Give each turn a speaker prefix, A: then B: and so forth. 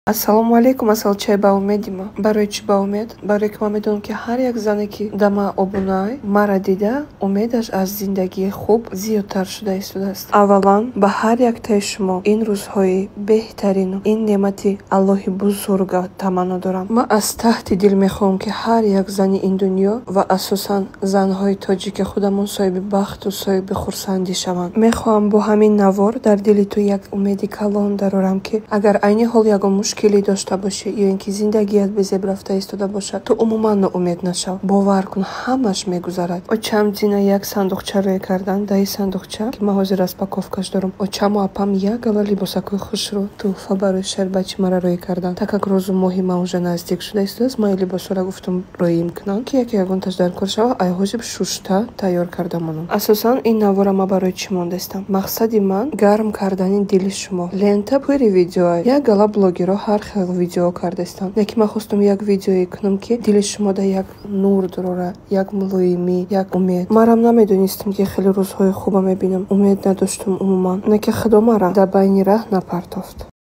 A: Ассалому алайкум, асалчаи ба умеди ма. Барои чӣ ба умед? Барое ки ман медонам, ки ҳар як зане, ки да ма обунаай, мара дида, умедаш аз зиндагии хуб зиёдтар шуда истодааст. Аввалан, ба ҳар яктаи шумо ин рӯзҳои беҳтарину ин неъмати Аллоҳи бузурга таманно дорам. Ман аз таҳти дил мехоҳам, ки ҳар як зани ин дунё ва асосан занҳои тоҷики худамон соҳиби бахту соҳиби хурсандӣ шаванд. Мехоҳам бо ҳамин навор дар дили ту як умеди калон дарорам, ки агар айни ҳол ягон мушкилӣ дошта бошӣ ё ин ки зиндагият безеб рафта истода бошад, ту умуман ноумед нашав. Бовар кун, ҳамаш мегузарад. Очам Дина як сандуқча рӯй кардан. Даи сандуқча, ки ман ҳозир распаковкаш дорам, очаму апам як гала либосакҳои хушрӯ тӯҳфа барои шербачи мара рӯй кардан. Так как рӯзу моҳи ман уже наздик шуда истодааст, ман либосҳоро гуфтам, рӯим кунам, ки яке ягонташ дар кор шава, ай ҳозир шушта тайёр карда монам. Асосан ин навора ман барои чӣ мондаистам? Мақсади ман гарм кардани дили шумо. Лента пури видеоа, як гала блогерҳо ҳар хел видео кардаистанд, лекин ман хостум як видеое кунам, ки дили шумо да як нур дорора, як мулоимӣ, як умед. Марам намедонистам, ки хеле рӯзҳои хуба мебинам, умед надоштум умуман, не ки Худо мара дар байни раҳ напартофт.